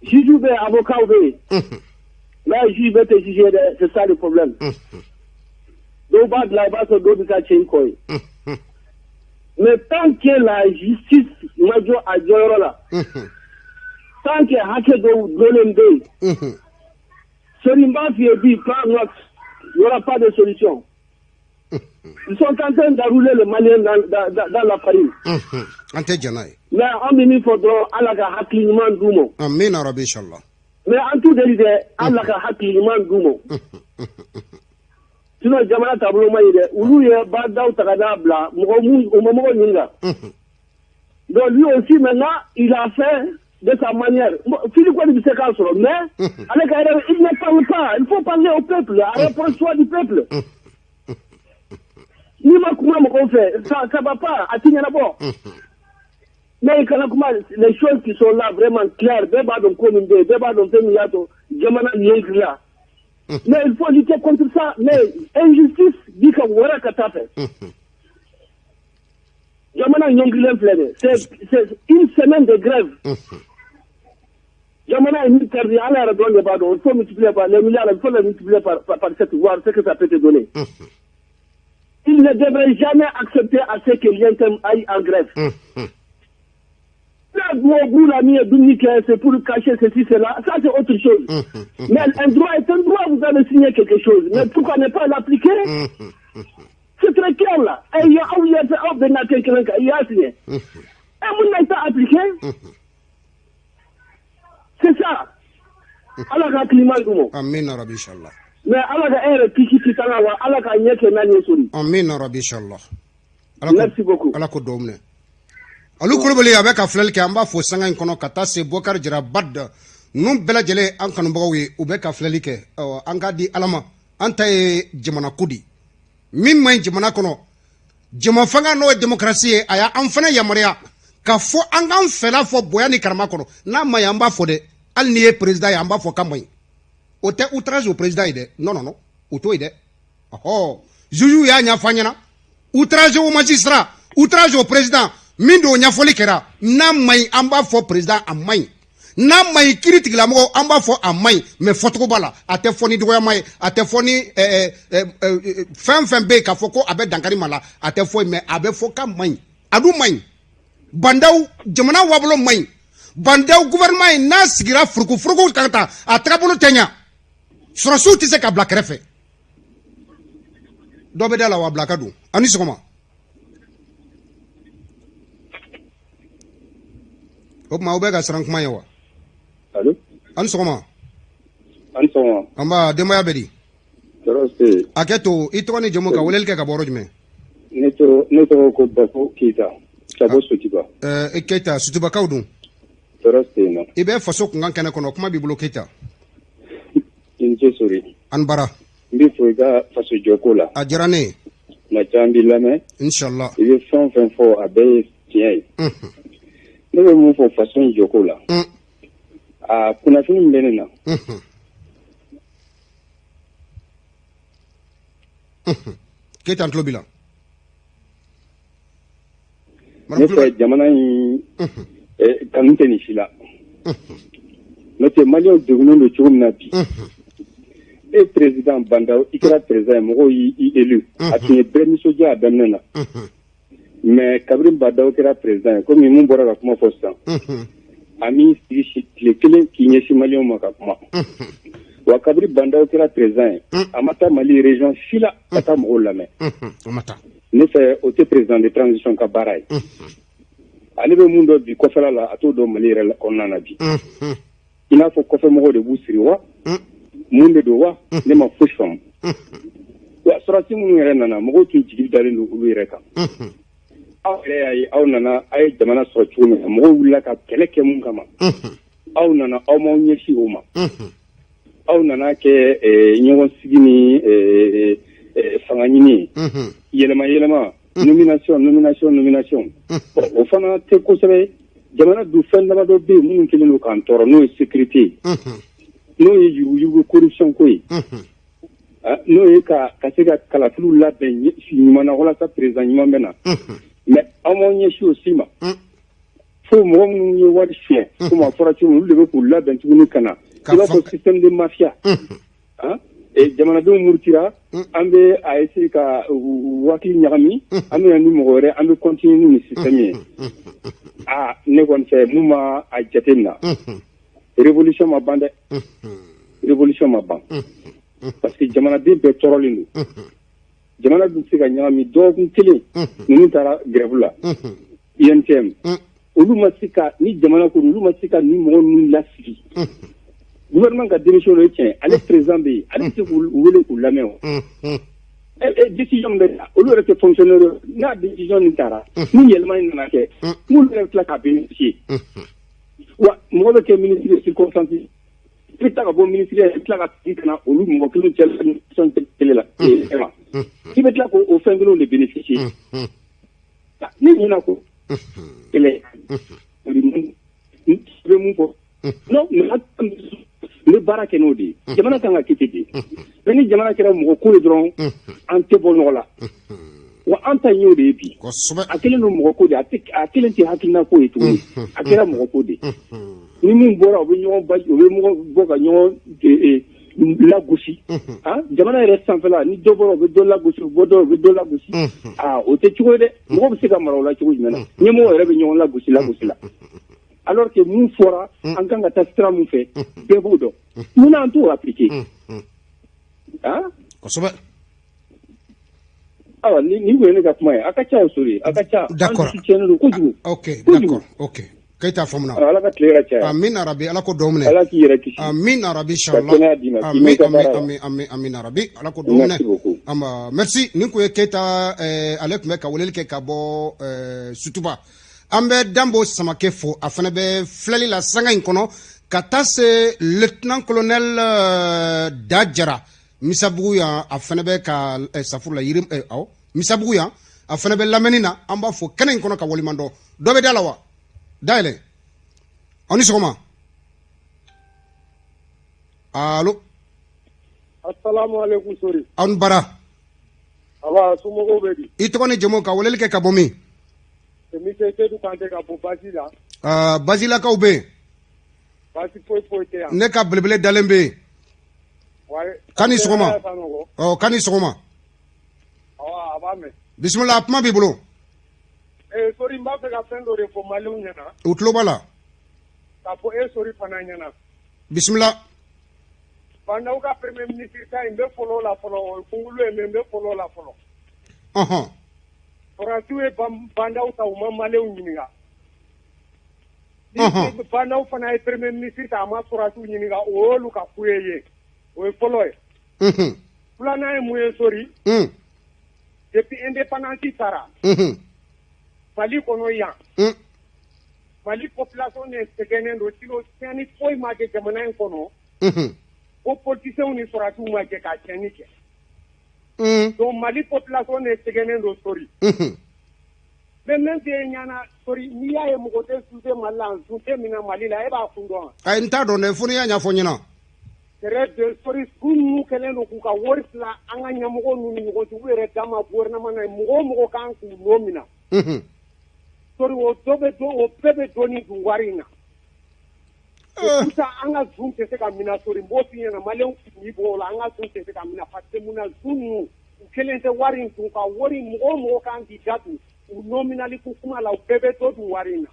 B: Juge bɛ yen, avocat bɛ yen. Mais juge bɛ tɛ juger dɛ, c'est ça le problème. Dɔw b'a bila, i b'a sɔrɔ dɔw bɛ ka cɛ i kɔ ye. Mais tant que la justice ma jɔ a jɔyɔrɔ la, tant que hakɛ dɔw donnen bɛ yen, Sori, n b'a f'i ye bi, prends note, il n'y aura pas de solution. Ils sont en train d'enrouler le Malien dans la farine.
A: An tɛ jɛn n'a ye.
B: Mais an bɛ min fɔ dɔrɔn, Ala ka hakili ɲuman d'u ma.
A: Amina rabi, inshallah.
B: Mais an t'u deli dɛ, Ala ka hakili ɲuman d'u ma. Sinon jamana taabolo man ɲi dɛ. Olu ye Bah N'Daw ta ka n'a bila mɔgɔ mun u ma mɔgɔ ɲininka. Donc lui aussi maintenant, il a fait de sa manière. Fili kɔni bɛ se k'a sɔrɔ, mais ale ka yɛrɛ, il ne parle pas. Il faut parler au peuple, rapproche-toi du peuple. N'i ma kuma mɔgɔw fɛ, ça va pas, a ti ɲɛnabɔ. Mais i kana kuma, les choses qui sont là vraiment claires, bɛɛ b'a dɔn ko min bɛ yen, bɛɛ b'a dɔn fɛn min y'a to jamana ɲɛjira la. Mais il faut lutter contre ça, mais injustice bi ka wɛrɛ ka taa fɛ. Jamana ɲɔngirilen filɛ dɛ, c'est une semaine de grève. Jamana ye min perdu, Ala yɛrɛ dɔrɔn de b'a dɔn. Il faut multiplier par les milliards, il faut les multiplier par sept, voir ce que ça peut te donner. Il ne devrait jamais accepter à ce que l'UNTM aille en grève. Là, au la min ye dumuni kɛ, c'est pour cacher ceci, cela, ça c'est autre chose. Mais un droit est un droit, vous avez signé quelque chose. Mais pourquoi ne pas l'appliquer? C'est très clair là. Et il y a aw yɛ fɛ aw bɛnna kɛ kelen kan, i y'a signé. Et mun na i t'a appliqué? C'est ça. Ala ka hakili ɲuman d'u ma.
A: Amina rabi, inshallah.
B: Mais Ala ka e yɛrɛ kisi sitana wa Ala ka ɲɛ kɛ n'a ɲɛ sori.
A: Amina rabi, inshallah.
B: Merci beaucoup.
A: Ala ko duwawu minɛ. Alu Kulubali a bɛ ka filɛli kɛ, an b'a fo sanga in kɔnɔ ka taa se Bɔkari Jara Bad ninnu bɛɛ lajɛlen, an kanubagaw ye, u bɛ ka filɛli kɛ. An k'a di Ala ma, an ta ye jamana ko di min man ɲi jamana kɔnɔ. Jama fanga, n'o ye démocratie ye, a y'an fana yamaruya ka fɔ an k'an fɛla fɔ bonya ni karama kɔnɔ. N'a ma ɲi, an b'a fɔ dɛ. Hali n'i ye président ye, an b'a fɔ k'a man ɲi. O tɛ outrage au président ye dɛ. Non, non, non, o t'o ye dɛ. Ɔhɔ, juge y'a ɲɛfɔ an ɲɛna, outrage au magistrat, outrage au président min don, ɲɛfɔli kɛra. N'a man ɲi, an b'a fɔ président a man ɲi. N'a man ɲi, kiiri tigilamɔgɔw, an b'a fɔ a man ɲi, mais fɔcogo b'a la. A tɛ fɔ ni dɔgɔyama ye, a tɛ fɔ ni fɛn fɛn bɛ yen k'a fɔ ko a bɛ dankari ma la, a tɛ fɔ, mais a bɛ fɔ k'a man ɲi. A dun man ɲi. Bah N'Daw jamana wabolo man ɲi. Bah N'Daw gouvernement ye, n'a sigira furuku kan ta, a tagabolo tɛ ɲa. Sɔrɔsiw tɛ se ka bila kɛrɛfɛ. Dɔ bɛ da la wa, bila ka don. A ni sɔgɔma. O tuma aw bɛ ka siran kuma ye wa?
C: Allo.
A: A ni sɔgɔma.
C: A ni sɔgɔma.
A: Nba, denbaya bɛ di?
C: Tɔɔrɔ tɛ yen.
A: Hakɛ to, i tɔgɔ ni jamu, ka weleli kɛ ka bɔ yɔrɔ jumɛn?
C: Ne tɔgɔ ko Bafo Keyita ka bɔ Sotiba.
A: Ɛɛ Keyita, Sotibakaw dun?
C: Tɔɔrɔ tɛ yen nɔ.
A: I bɛ faso kunkan kɛnɛ kɔnɔ, kuma b'i bolo Keyita.
C: I ni ce Sori.
A: An bara.
C: N b'i fo i ka faso jɔko la.
A: A diyara ne ye.
C: Tuma caman n b'i lamɛn.
A: Inshallah.
C: I bɛ fɛn o fɛn fɔ, a bɛɛ ye tiɲɛ ye. Ne bɛ mun fɔ faso in jɔko la? A kunnafoni min bɛ ne na.
A: Keyita, n tulo b'i la.
C: Ne fɛ jamana in kanu tɛ nin si la. N'o tɛ, maliyɛnw degunnen don cogo min na bi. E président Bah N'Daw, i kɛra président ye, mɔgɔw y'i élu. A tun ye bɛɛ nisɔndiya a daminɛ na. Mais kabini Bah N'Daw kɛra président ye, komi mun bɔra ka kuma fɔ sisan, a m'i sigi si tile kelen k'i ɲɛsin maliyɛnw ma ka kuma. Wa kabini Bah N'Daw kɛra président ye, a ma taa Mali région si la ka taa mɔgɔw lamɛn.
A: O ma taa.
C: Ne fɛ, o tɛ président de transition ka baara ye. Ale bɛ mun dɔn bi kɔfɛla la, a t'o dɔn Mali yɛrɛ kɔnɔna na bi. I n'a fɔ kɔfɛmɔgɔw de b'u siri wa, mun de don wa, ne ma fosi faamu. Wa sɔrɔdasi minnu yɛrɛ nana, mɔgɔw tun jigi dalen don olu yɛrɛ kan. Aw yɛrɛ y'a ye, aw nana, aw ye jamana sɔrɔ cogo min na, mɔgɔw wulila ka kɛlɛ kɛ mun kama, aw nana, aw m'aw ɲɛsin o ma. Aw nana kɛ ɲɔgɔn sigi ni fanga ɲini ye, yɛlɛma yɛlɛma, nomination, nomination, nomination. O fana tɛ kosɛbɛ. Jamana dun, fɛn damadɔ bɛ yen minnu kɛlen don k'an tɔɔrɔ, n'o ye sécurité ye, n'o ye yuruguyurugu, corruption ko ye, n'o ye ka se ka kalafiliw labɛn ɲuman na walasa président ɲuman bɛ na. Mais aw m'aw ɲɛsin o si ma. Fo mɔgɔ minnu ye wari suɲɛ, komi a fɔra cogo min, olu de bɛ k'u labɛn tuguni ka na, i b'a fɔ système de mafia. Jamanadenw murutira, an bɛ a essayer ka u hakili ɲagami, an bɛ na ni mɔgɔ wɛrɛ, an bɛ continuer ni nin système ye. Aa, ne kɔni fɛ, mun ma a jate minɛ, révolution ma ban dɛ, révolution ma ban, parce que jamanaden bɛɛ tɔɔrɔlen don. Jamana dun tɛ se ka ɲagami dɔgɔkun kelen. Ninnu taara grève la. UNTM, olu ma se ka ni jamana ko, olu ma se ka ni mɔgɔ ninnu lasigi. Gouvernement ka démission ye tiɲɛ, ale président bɛ yen, ale bɛ se k'u wele k'u lamɛn. O décision bɛ ta, olu yɛrɛ tɛ fonctionnaire. N'a décision nin taara, ni yɛlɛma in nana kɛ, n'olu yɛrɛ bɛ tila k'a bénéficier. Wa mɔgɔ bɛ kɛ ministre de circonstance, i bɛ taa ka bɔ ministre, i bɛ tila ka segin ka na olu mɔgɔ kelen cɛ kelen la, i bɛ tila k'o fɛn kelenw de bénéficier. Ni ɲinɛ ko kɛlɛ bɛ mun fɔ? Non, n bɛ baara kɛ n'o de ye. Jamana kan ka kɛ ten de. Mais ni jamana kɛra mɔgɔ ko ye dɔrɔn, an tɛ bɔ nɔgɔ la. Wa an ta y'o de ye bi. A kɛlen don mɔgɔ ko de, a kelen tɛ hakilina ko ye tuguni, a kɛra mɔgɔ ko de. Ni min bɔra, u bɛ ɲɔgɔn ba, u bɛ mɔgɔ bɔ ka ɲɔgɔn lagosi. Jamana yɛrɛ sanfɛla, ni dɔ bɔra, u bɛ dɔ lagosi, u bɔ dɔ, u bɛ dɔ lagosi. Aa, o tɛ cogo ye dɛ. Mɔgɔ bɛ se ka mara o la cogo jumɛn na? Ɲɛmɔgɔ yɛrɛ bɛ ɲɔgɔn lagosi lagosi la, alors que mun fɔra, an kan ka taa sira mun fɛ, bɛɛ b'o dɔn. Munna an t'o appliquer? Ah,
A: kosɛbɛ.
C: Ayiwa, ni nin kun ye ne ka kuma ye. A ka ca o sori, a ka ca.
A: D'accord.
C: An dusu tiɲɛnen don kojugu.
A: Ok, d'accord, ok, Keyita, faamuna.
C: Ala ka tile yɛrɛ caya.
A: Amin arabi, Ala ko dɔw minɛ.
C: Ala k'i yɛrɛ kisi.
A: Amin arabi,
C: Ka
A: inshallah.
C: kɛnɛya d'i ma, k'i
A: Amin.
C: mɛn i ka
A: Amin.
C: baara la.
A: Amin, amin, amin arabi, Ala ko dɔw minɛ.
C: Merci beaucoup.
A: Amba, merci. Nin kun ye Keyita, ale tun bɛ ka weleli kɛ ka bɔ Sutuba. An bɛ Danbo Samake fo, a fana bɛ filɛli la sanga in kɔnɔ, ka taa se lieutenant colonel Dajara Misabugu yan, a fana bɛ ka safuru la yiri, awɔ, Misabugu yan, a fana bɛ lamɛnni na. An b'a fo kɛnɛ in kɔnɔ ka waleɲuman dɔn. Dɔ bɛ da la wa? Dayɛlɛ. Aw ni sɔgɔma, allo.
D: Asalamu alaikum, Sori.
A: Aw ni bara.
D: Aba, somɔgɔw bɛ di?
A: I tɔgɔ ni jamu, ka weleli kɛ ka bɔ min?
D: Monsieur Seydou Kante ka bɔ Basi la.
A: Basilakaw bɛ yen?
D: Basi foyi foyi tɛ yan.
A: Ne ka belebele dalen bɛ yen.
D: Wayi.
A: K'a ni sɔgɔma.
D: Sanɔgɔ.
A: Ɔ, k'a ni sɔgɔma.
D: Awɔ, a b'a mɛn.
A: Bisimila, kuma b'i bolo.
D: Ee Sori, n b'a fɛ ka fɛn dɔ de fɔ Maliyɛnw ɲɛna.
A: U tulo b'a la.
D: K'a fɔ e Sori fana ɲɛna.
A: Bisimila.
D: Bah N'Daw ka premier ministre ta in, n bɛ fɔlɔ o la fɔlɔ, o ye kunkolo ye, mais n bɛ fɔlɔ o la fɔlɔ. Faransiw ye Bah N'Daw ta, u ma Maliyɛnw ɲininka. Ni Bah N'Daw fana ye premier ministre ta, a ma sɔrɔdasiw ɲininka, o y'olu ka ku ye yen. O ye fɔlɔ ye. Filanan ye mun ye, Sori? Depuis indépendance taara Mali kɔnɔ yan, Mali population de sɛgɛnnen don, sinon tiɲɛni foyi ma kɛ jamana in kɔnɔ ko politiciens ni sɔrɔdasiw ma jɛ ka tiɲɛni kɛ. Donc Mali population de sɛgɛnnen don, Sori. Mais min f'e ɲɛna, Sori, n'i y'a ye mɔgɔ tɛ suse Mali la, zun tɛ minɛ Mali la, e b'a kun dɔn wa?
A: Ayi, n t'a dɔn dɛ, fo n'i y'a ɲɛfɔ n ɲɛna.
D: Très bien, Sori. Su ninnu kɛlen don k'u ka wari tila an ka ɲɛmɔgɔ ninnu ni ɲɔgɔn cɛ, u yɛrɛ dama gouvernement na, mɔgɔ o mɔgɔ kan k'u nɔ minɛ, Sori, o dɔ bɛ dɔn, o bɛɛ bɛ dɔɔnin dun wari in na. C'est pour ça an ka zun tɛ se ka minɛ, Sori, n b'o f'i ɲɛna, Maliyɛnw k'i bɔ o la, an ka zun tɛ se ka minɛ parce que mun na? Zun ninnu, u kelen tɛ wari in dun, ka wari, mɔgɔ o mɔgɔ kan k'i da don u nominali ko kuma la, u bɛɛ bɛ dɔ dun wari in na.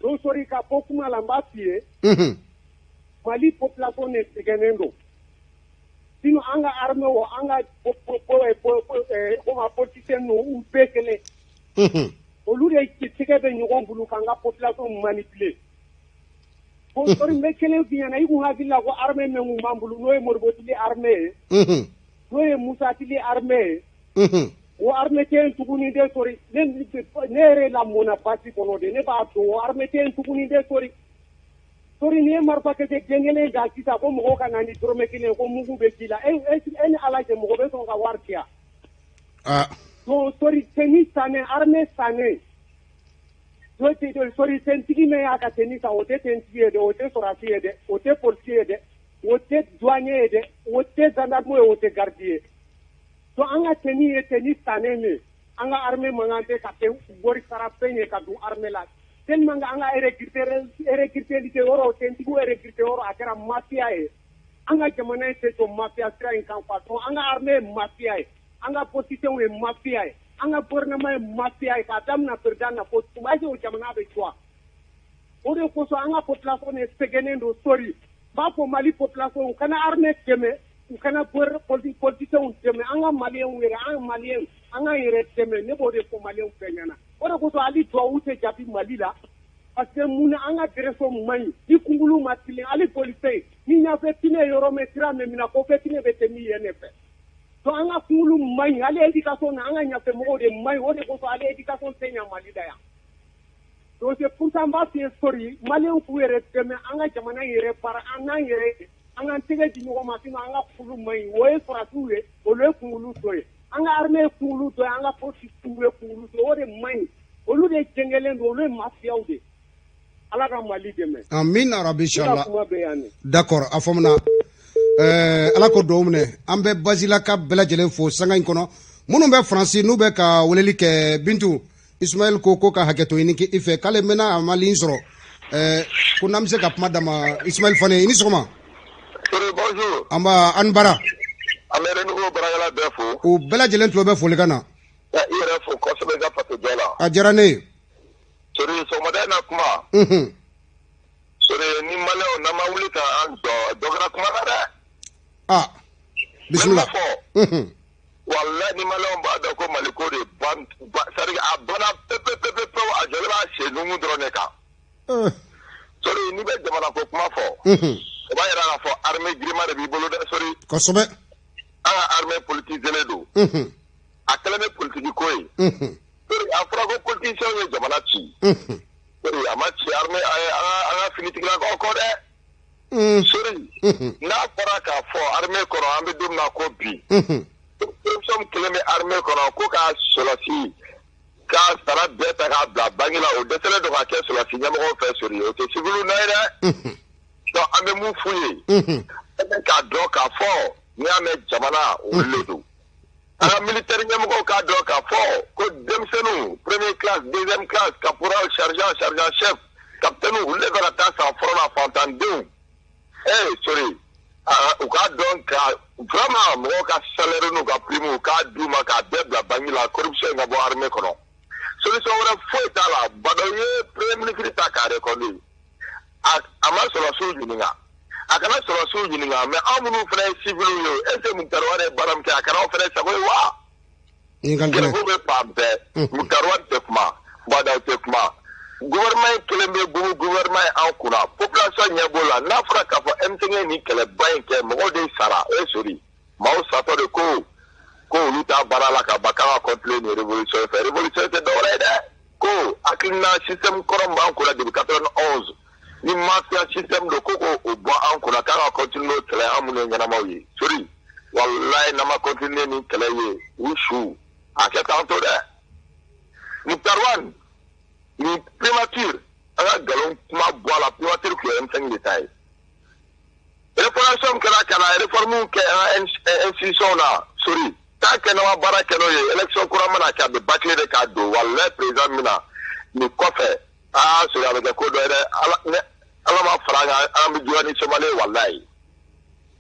D: Donc Sori, ka bɔ kuma la, n b'a f'i ye, Mali population de sɛgɛnnen don, sinon an ka armée o, an ka comment, politicien ninnu, u bɛɛ kelen, olu de tɛgɛ bɛ ɲɔgɔn bolo k'an ka population manipuler. Bon Sori, n bɛ kelen f'i ɲɛna, i kun hakili la ko armée min kun b'an bolo, n'o ye Modibo Tili armée ye, n'o ye Musa Tili armée ye, o armée tɛ yen tuguni dɛ, Sori. Ne yɛrɛ lamɔnna basi kɔnɔ de, ne b'a dɔn, o armée tɛ yen tuguni dɛ, Sori. Sori, n'i ye marifa kisɛ den kelen da sisan ko mɔgɔw ka na ni dɔrɔmɛ kelen ko mugu bɛ k'i la, e ni Ala cɛ, mɔgɔ bɛ sɔn ka wari di yan? Donc Sori, tenue sannen, armée sannen, Sori, tentigi min y'a ka tenue san, o tɛ tentigi ye dɛ, o tɛ sɔrɔdasi ye dɛ, o tɛ policier ye dɛ, o tɛ douanier ye dɛ, o tɛ gendarme ye, o tɛ garde ye. Donc an ka tenue ye tenue sannen de ye. An ka armée man kan tɛ ka kɛ wari sara fɛn ye ka don armée la, tellement que an ka recruter yɔrɔ, tentigiw recruter yɔrɔ, a kɛra mafia ye. An ka jamana in tɛ jɔ mafia sira in kan quoi. Donc an ka armée ye mafia ye, an ka politiciens ye mafia ye, an ka gouvernement ye mafia ye, k'a daminɛ président na fo tuma o jamana bɛ jɔ. O de kosɔn an ka population de sɛgɛnnen don, Sori. N b'a fɔ Mali population, u kana armée dɛmɛ, u kana politiciens dɛmɛ. An ka Maliyɛnw yɛrɛ, an Maliyɛnw, an k'an yɛrɛ dɛmɛ. Ne b'o de fɔ Maliyɛnw bɛɛ ɲɛna. O de kosɔn hali duwawu tɛ jaabi Mali la parce que mun na an ka direction man ɲi ni kunkolo ma tilen hali bolifɛn ni ɲɛfɛ pneu ye yɔrɔ mɛn sira mɛn min na kɔfɛ pneu bɛ tɛmɛ yen de fɛ donc an ka kunkolo man ɲi hali éducation na an ka ɲɛfɛmɔgɔw de man ɲi o de kosɔn hali éducation tɛ ɲɛ Mali la yan donc c'est pour ça n b'a f'i ye sori maliyɛnw k'u yɛrɛ dɛmɛ an ka jamana in yɛrɛ baara an n'an yɛrɛ an k'an tɛgɛ di ɲɔgɔn ma sinon an ka kunkolo man ɲi o ye sɔrɔdasiw ye olu ye kunkolo dɔ ye an ka armée ye kunkolo dɔ ye an ka policiers ye kunkolo dɔ ye o de man ɲi olu de jɛngɛlen don olu ye mafiyaw de ala ka Mali dɛmɛ
A: amina rabi inshallah d'accord a faamuna ɛɛ ala ko dugawu minɛ an bɛ bazilaka bɛɛ lajɛlen fo sanga in kɔnɔ minnu bɛ faransi n'u bɛ ka weleli kɛ bintu ismaël ko ko ka hakɛto ɲini i fɛ k'ale mɛnna a ma ligne sɔrɔ ɛɛ ko n'an bɛ se ka kuma d'a ma ismaël fane i ni sɔgɔma
E: bonjour
A: an ba an bara
E: an bɛ renouveau baarakɛla bɛɛ fo
A: u bɛɛ lajɛlen tulo bɛ folikan na
E: i yɛrɛ fo kosɛbɛ i ka fasojɔ la
A: a diyara ne ye
E: sori sɔgɔmada in na kuma sori ni maliyɛnw n'an ma wuli ka an jɔ dɔ kɛra kuma la dɛ
A: ah bisimila
E: fɔ walayi ni maliyɛnw b'a dɔn ko mali ko de ban c'est à dire a banna pewu pewu a jɔlen b'a sen nungu dɔrɔn de kan sori n'i bɛ jamana ko kuma fɔ o b'a yira k'a fɔ armée girinma de b'i bolo dɛ sori
A: kosɛbɛ
E: an ka armée politisée don a kɛlen bɛ politiki ko ye a fɔra ko politiciens ye jamana ci sori a ma ci armée an ka finitigilakaw kɔ dɛ sori n'a fɔra k'a fɔ armée kɔnɔ an bɛ don min na ko bi corruption kelen bɛ armée kɔnɔ ko ka sɔrɔdasi k'a sara bɛɛ ta k'a bila banque la o dɛsɛlen don ka kɛ sɔrɔdasi ɲɛmɔgɔw fɛ sori o tɛ civil nɔ ye dɛ donc an bɛ mun f'u ye an k'a dɔn k'a fɔ n'i y'a mɛn jamana olu de don an ka militaire ɲɛmɔgɔw k'a dɔn k'a fɔ ko denmisɛnninw premier classe deuxième classe caporal sergent sergent chef capitaine olu de bɛ ka taa san fɔlɔ la fantandenw eh sori u k'a dɔn ka vraiment mɔgɔw ka salaire n'u ka prime u k'a d'u ma k'a bɛɛ bila banque la corruption ka bɔ armée kɔnɔ solution wɛrɛ foyi t'a la Badaw ye premier ministre ta k'a reconduire a ma sɔrɔdasiw ɲininka a kana sɔrɔdasiw ɲininka mais anw minnu fana ye civil ye est ce que Moctar Ouane ye baara min kɛ a kɛra anw fana sago ye wa grève bɛ fan bɛɛ Moctar Ouane tɛ kuma Badaw tɛ kuma gouvernement in kelen bɛ bugu gouvernement ye anw kunna population ɲɛ b'o la n'a fɔra k'a fɔ M5 ye nin kɛlɛba in kɛ mɔgɔw de sara e sori maaw satɔ de ko ko olu t'a baara la ka ban k'an ka continuer nin révolution fɛ révolution tɛ dɔwɛrɛ ye dɛ ko hakilina système kɔrɔ min b'an kunna depuis 91 ni mafia système don ko k'o bɔ an kunna k'an ka continuer n'o kɛlɛ an minnu ye ɲɛnamaw ye sori walayi n'an ma continuer nin kɛlɛ ye u su a kɛ t'an to dɛ Moctar Ouane ni primature an ka nkalon kuma bɔ a la primature tun ye M5 de ta ye réformation kɛra ka na réforme kɛ an ka institution na sori tant que n'an ma baara kɛ n'o ye élection kura mana kɛ a bɛ bâcler de k'a don walayi président min na nin kɔfɛ aa sori a bɛ kɛ ko dɔ ye dɛ ala ala ma fara an kan an bɛ juguya ni Somali ye walayi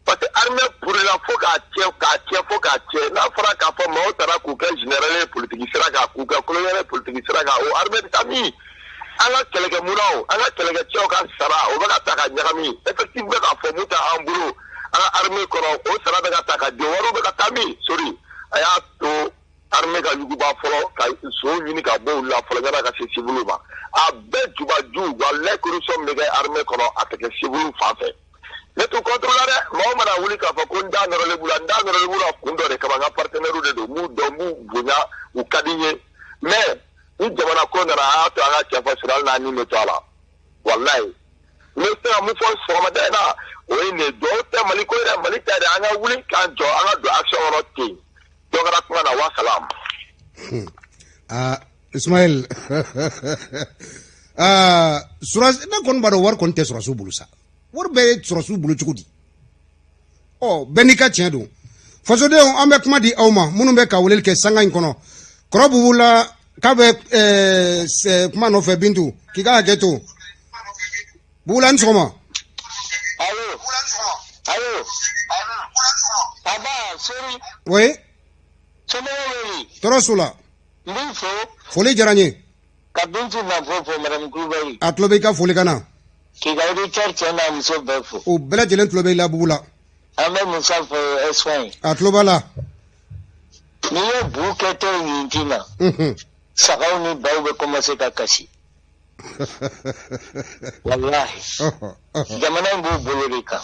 E: parce que armée pourrila fo k'a tiɲɛ k'a tiɲɛ fo k'a tiɲɛ n'a fɔra k'a fɔ maaw taara k'u kɛ général ye politique sira kan k'u kɛ colonel ye politique sira kan o armée bɛ taa min an ka kɛlɛkɛminɛnw an ka kɛlɛkɛcɛw ka sara o bɛ ka ta ka ɲagami effectif bɛ ka fɔ mun tɛ an bolo an ka armée kɔnɔ o sara bɛ ka ta ka di wariw bɛ ka taa min sori a y'a to armée ka yuguba fɔlɔ ka sow ɲini ka bɔ olu la fɔlɔ yan'a ka se civil ma a bɛɛ jubaju walayi corruption bɛ kɛ armée kɔnɔ a tɛ kɛ civil fan fɛ ne t'u contre la dɛ maaw mana wuli k'a fɔ ko n da nɔrɔlen b'u la n da nɔrɔlen b'u la kun dɔ de kama n ka partenaire de don n b'u dɔn n b'u bonya u ka di n ye mais ni jamana ko nana a y'a to an ka cɛ fɔ sira hali n'a ni bɛ to a la walayi n bɛ se ka mun fɔ sɔgɔmada in na o ye nin ye dugawu tɛ mali ko ye dɛ mali ta de an ka wuli k'an jɔ an ka don action kɔnɔ ten dɔ kɛra kuma na wa salam.
A: Ah, Ismaël ah, sɔrɔdasi ne kɔni b'a dɔn wari kɔni tɛ sɔrɔdasiw bolo sa wari bɛ sɔrɔdasiw bolo cogo di ɔ bɛɛ n'i ka tiɲɛ don fasodenw an bɛ kuma di aw ma minnu bɛ ka weleli kɛ sanga in kɔnɔ kɔrɔ bubula k'a bɛ kuma nɔfɛ bintu k'i ka hakɛ to bubula ni sɔgɔma.
F: Allo allo Aba sori.
A: Oui.
F: Somɔgɔw bɛ di.
A: Tɔɔrɔ s'u la.
F: N b'i fo.
A: Foli diyara n ye.
F: Ka Bintu Nafo fo madame Kulubali.
A: A tulo bɛ i ka foli kan na.
F: K'i ka auditeur cɛ n'a muso bɛɛ fo.
A: O bɛɛ lajɛlen tulo bɛ i la Bubula.
F: An bɛ Musa fo Espagne.
A: A tulo b'a la.
F: N'i ye bu kɛtɔ ye ɲintin na. Sagaw ni baw bɛ commencer ka kasi. Walahi. Jamana in b'u bolo de kan.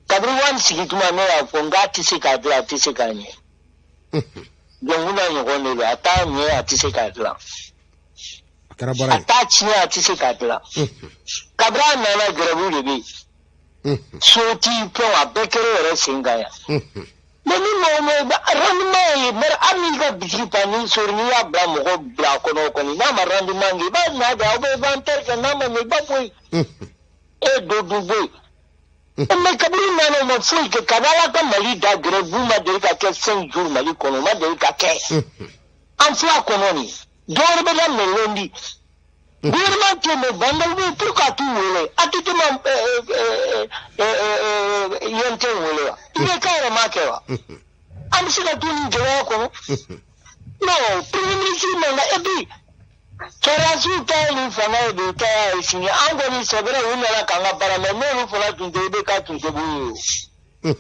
F: Kabini wani sigi tuma ne y'a fɔ n k'a tɛ se k'a dilan, a tɛ se k'a ɲɛ. Jɔnkunda ɲɔgɔn de don, a t'a ɲɛ, a tɛ se k'a dilan.
A: A kɛra baara
F: A
A: ye.
F: t'a tiɲɛ, a tɛ se k'a dilan. Kabini a nana, grève de bɛ yen. So ti fɛnw a bɛɛ kɛra yɛrɛ sen kan yan. Mais ni mɔgɔ mɔgɔ rendement ye, mais hali n'i ka bitigi ta ni sori, n'i y'a bila mɔgɔ bila a kɔnɔ kɔni, n'a ma rendement kɛ, i b'a na de, aw bɛ inventaire kɛ, n'a ma ɲɛ, i b'a bɔ yen. E dɔ dun bɔ yen. Mais kabini nana, o ma foyi kɛ. Kabi Ala ka Mali da, grève ma deli ka kɛ 5 jours Mali kɔnɔ, o ma deli ka kɛ. An filɛ a kɔnɔ nin, dɔwɛrɛ bɛ daminɛ lundi. Gouvernement tɛ yen, mais vandal bɛ yen. Pourquoi a t'u wele? ATT ma UNT wele wa? IBK yɛrɛ m'a kɛ wa? An bɛ se ka to nin gɛlɛya kɔnɔ? Non, premier ministre man kan. Et puis sɔrɔdasiw ta ye nin fanga ye bi, u ta y'a ye sini. An kɔni, c'est vrai, u nana k'an ka baara, mais n'olu fana tun tɛ, IBK tun tɛ b'u ye o.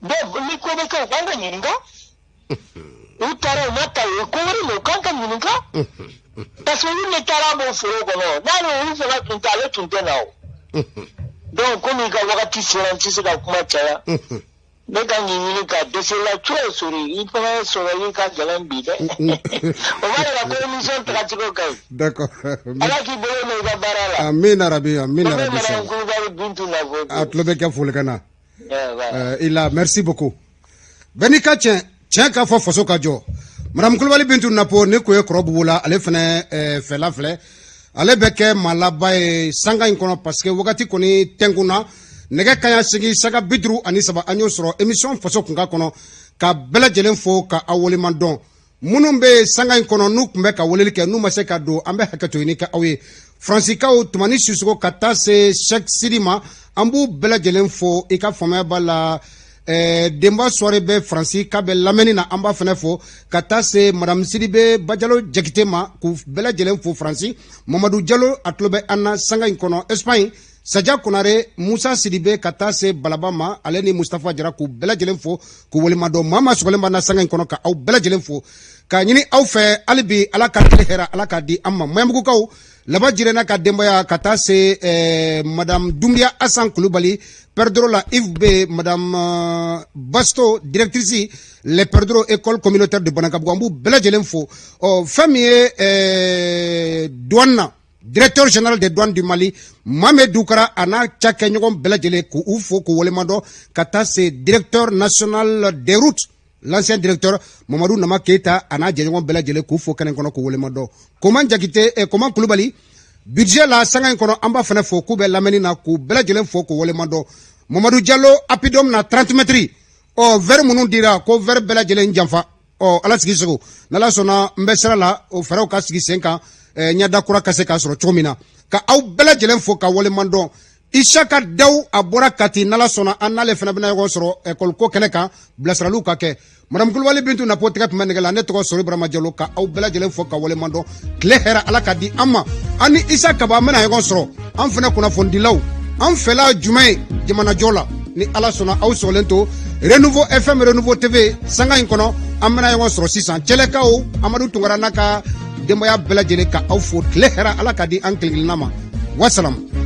F: Donc ni ko bɛ kɛ, u kan ka ɲininka. U taara, u ma ta, u ye ko wɛrɛ, mais u kan ka ɲininka. Parce que olu de taara bɔ foro kɔnɔ, n'ale olu fana tun tɛ, ale tun tɛ na o. Donc komi i ka wagati sera, n tɛ se ka kuma caya. Ne ka nin ɲini ka dɛsɛ la cogo sori, i fana sɔrɔli ka gɛlɛn bi dɛ. O b'a yira ko émission tagacogo ka ɲi.
A: D'accord.
F: Ala k'i bolo mɛn i ka baara la.
A: Amina rabi, amina
F: Ko bɛ
A: rabi.
F: Madame Kulubali Bintu Nafo.
A: A tulo bɛ kɛ folikan na.
F: Voilà.
A: Il a merci beaucoup. Bɛɛ n'i ka tiɲɛ, tiɲɛ k'a fɔ faso ka jɔ. Madame Kulubali Bintu Napo ne kun ye kɔrɔ bubu la, ale fɛnɛ fɛla filɛ. Ale bɛ kɛ maa laban ye sanga in kɔnɔ parce que wagati kɔni tɛnkun na. Nɛgɛ kaɲa 8:53, an y'o sɔrɔ émission Faso Kunkan kɔnɔ, ka bɛɛ lajɛlen fo ka aw waleɲuman dɔn. Minnu bɛ sanga in kɔnɔ, n'u tun bɛ ka weleli kɛ, n'u ma se ka don, an bɛ hakɛto ɲini kɛ aw ye. Faransikaw, Tumani Sisoko ka taa se Cheikh Sidi ma, an b'u bɛɛ lajɛlen fo. I ka faamuya b'a la, Denba Soare bɛ Faransi, k'a bɛ lamɛnni na, an b'a fana fo, ka taa se Madame Sidibe Bajalo Jakite ma, k'u bɛɛ lajɛlen fo Faransi. Mamadu Jalo, a tulo bɛ an na sanga in kɔnɔ Espagne. Saja Konare, Musa Sidibe, ka taa se Balaba ma, ale ni Mustafa Jara, k'u bɛɛ lajɛlen fo k'u waleɲuman dɔn. Maa maa sɔgɔlen b'an na sanga in kɔnɔ, ka aw bɛɛ lajɛlen fo k'a ɲini aw fɛ hali bi, Ala ka tile hɛrɛ, Ala k'a di an ma. Maɲanbugukaw laban jirena ka denbaya, ka taa se Madame Dumbuya Asan Kulubali Perdro la, Yves B, Madame Basto, directrice les Perdro, école communautaire de Banakabugu, an b'u bɛɛ lajɛlen fo. Ɔ, fɛn min ye douane na, directeur général des douanes du Mali, Mame Dukara, a n'a cakɛɲɔgɔn bɛɛ lajɛlen, k'u fo k'u waleɲuman dɔn, ka taa se directeur national des routes, l'ancien directeur Mamadu Nama Keita, a n'a jɛɲɔgɔn bɛɛ lajɛlen, k'u fo kɛnɛ kɔnɔ k'u waleɲuman dɔn. Koman Jakite, Koman Kulubali budget la sanga in kɔnɔ, an b'a fana fo k'u bɛ lamɛnni na, k'u bɛɛ lajɛlen fo k'u waleɲuman dɔn. Mamadu Jalo Apidom na 30 mètres, ɔ, verre minnu dira ko verre bɛɛ lajɛlen janfa. Ɔ, Ala sigi segu, n'Ala sɔnna, n bɛ sira la, o fɛɛrɛw ka sigi sen kan, ɲɛda kura ka se k'a sɔrɔ cogo min na. Ka aw bɛɛ lajɛlen fo ka waleɲuman dɔn. Isaka Daw, a bɔra Kati, n'Ala sɔnna, an n'ale fana bɛna ɲɔgɔn sɔrɔ école ko kɛnɛ kan, bilasiraliw ka kɛ. Madame Kulubali Bintu Napo tɛgɛ tun bɛ nɛgɛ la. Ne tɔgɔ Sori Burama Jalo, ka aw bɛɛ lajɛlen fo ka waleɲuman dɔn. Tile hɛrɛ, Ala ka di an ma. An ni Isa Kaba, an bɛna ɲɔgɔn sɔrɔ. An fana kunnafonidilaw, an fɛla jumɛn ye jamanajɔ la? Ni Ala sɔnna, aw sɔgɔlen to Renouveau FM, Renouveau TV sanga in kɔnɔ, an bɛna ɲɔgɔn sɔrɔ sisan. Cɛlɛkaw, Amadu Tunkara n'a ka denbaya bɛɛ lajɛlen, ka aw fo. Tile hɛrɛ, Ala ka di an kelen kelenna ma. Wasalamu.